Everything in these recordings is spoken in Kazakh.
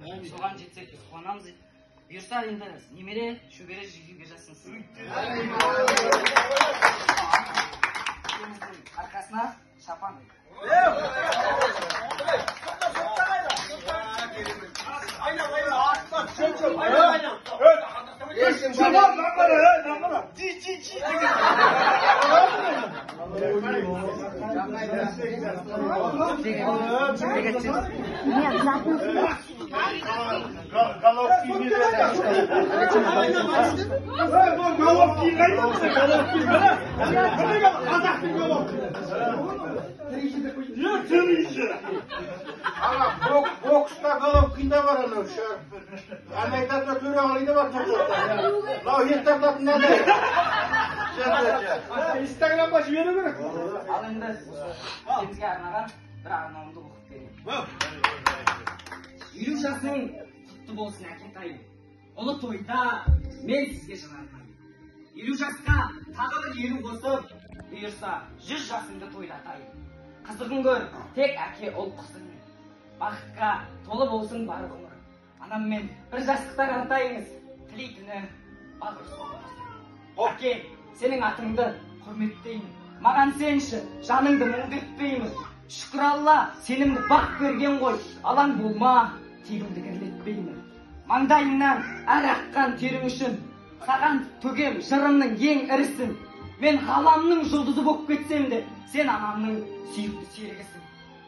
Соған жетсек біз қуанамыз дейді. Бұйырса енді немере, шөбере жүзуге жазсын сізге. Әкеміздің арқасына шапан. Бокста Головкин да бар анау ана айтады Төреғали да бар. Мынау ет тартатын мынадай. Инстаграмға жіберу керек. Ал енді сізге арнаған бір арнауымды оқып берейін. 50 жасың құтты болсын, әкетайым. Ұлы тойда мен сізге жыр арнаймын. 50 жасқа тағы бір 50 қосып, бұйырса 100 жасыңды тойлатайын. Қызығын көр, тек әке ұл қызыңмен. Бақытқа толы болсын бар ғұмыр. Анаммен бір жастықта қартайыңыз, тілейтіні бақ ұрсын. Әке, сенің атыңды құрметтеймін. Маған сенші, жаныңды мұңды етпеймін. Шүкір Алла, сенімді бақ берген ғой, алаң болма, тегімді кірлетпеймін. Маңдайыңнан әр аққан терің үшін, саған төгем жырымның ең ірісін. Мен ғаламның жұлдызы болып кетсем де, сен анамның сүйікті серігісің.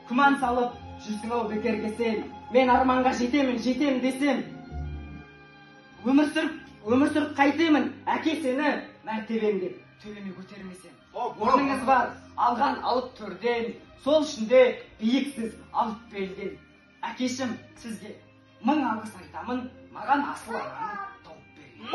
Күмән салып жүрсің ау бекерге сен. Мен арманға жетемін, жетем десем, өмір сүріп қайтемін, әке сені мәртебем деп төбеме көтермесем. Орныңыз бар, алған алып төрден, сол үшін де биіксіз алып белден. Әкешім, сізге мың алғыс айтамын, маған асыл ананы тауып берген.